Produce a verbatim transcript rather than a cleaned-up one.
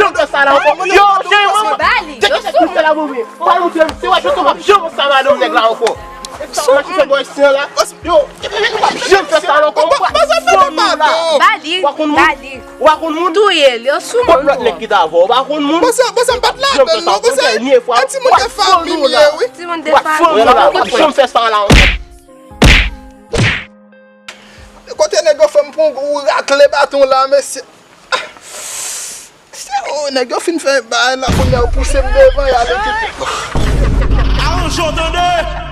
janm fè sa la ankò. Yo, cheri, mwen. Bali, yo sou moun. Bali, mwen, se wè, yo, m p ap janm fè sa madanm nèg la ankò. Mwen, se bòy siyan la. Yo, m p ap janm fè sa la ankò. Mwen, m ap fè moun la. Bali, Bali. Ou pa konn moun? Touye l, yo sou moun. Kot lòt nèg ki t avè w? Ou pa konn moun? Bon, sa, bon, sa m pa t ladan l, non, bon, sa, e timoun de fanmi m ye, wi. Timoun de fanmi m, ou pa konprann. Janm fè sa la ankò. Kote nèg yo fè m pran yon gwo rakle baton la, mesye. Oh, nèg yo fin fè bagay la, kounye a yo pouse m devan, y ale kite. Aranje w, tande!